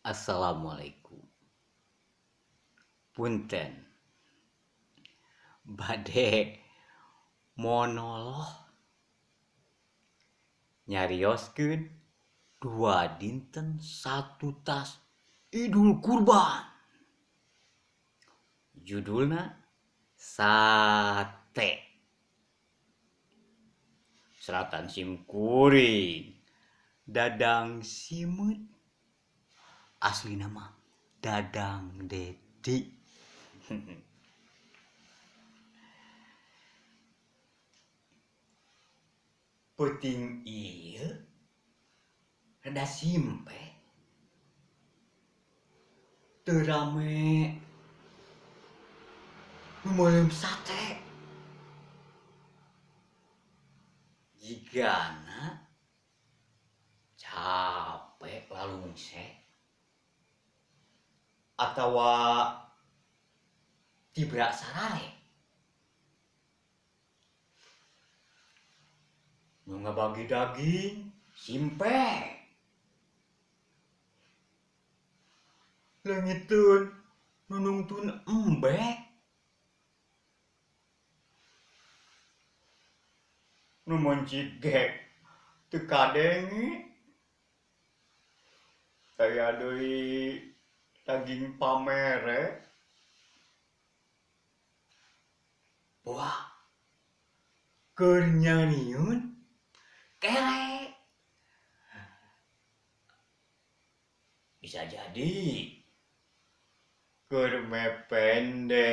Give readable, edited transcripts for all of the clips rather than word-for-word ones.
Assalamualaikum. Punten bade monolog nyarioskeun 2 dinten 1 tas Idul Kurban. Judulna Sate. Seratan simkuring Dadang Simeut, asli nama Dadang Dedi. Peuting ieu rada simpe, teu rame nu meuleum sate. Jigana capek lalungse atawa tibra sarare. Nu ngabagi daging simpe. Leungiteun nu nungtun embe. Nu mencit ge teu kadenge. Aya deui daging pamere. Wah, keur nyariun kere. Bisa jadi keur mepende.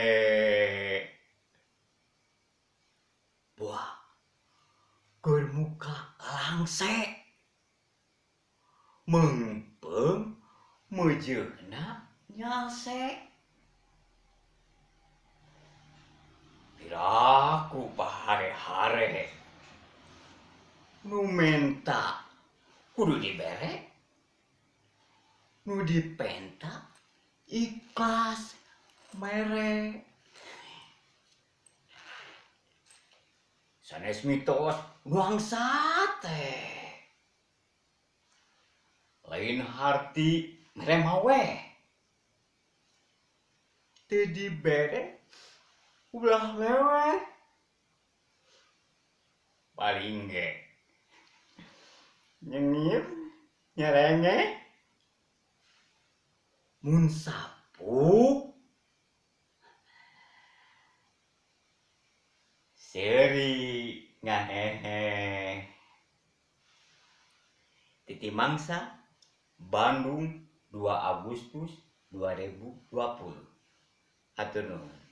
Wah, keur muka langse. Meungpeung meujeuna nyalse. Piraku pahare-hare nu menta kudu dibere, nu dipenta ikhlas mere. Sanes mitos nuang sate, lain harti mere mawe. Teu dibere ulah leweh. Paling ge nyengir nyerenge. Mun sapuk seuri ngahehe. Titi Mangsa, Bandung, 2 Agustus 2020. Hatur nuhun.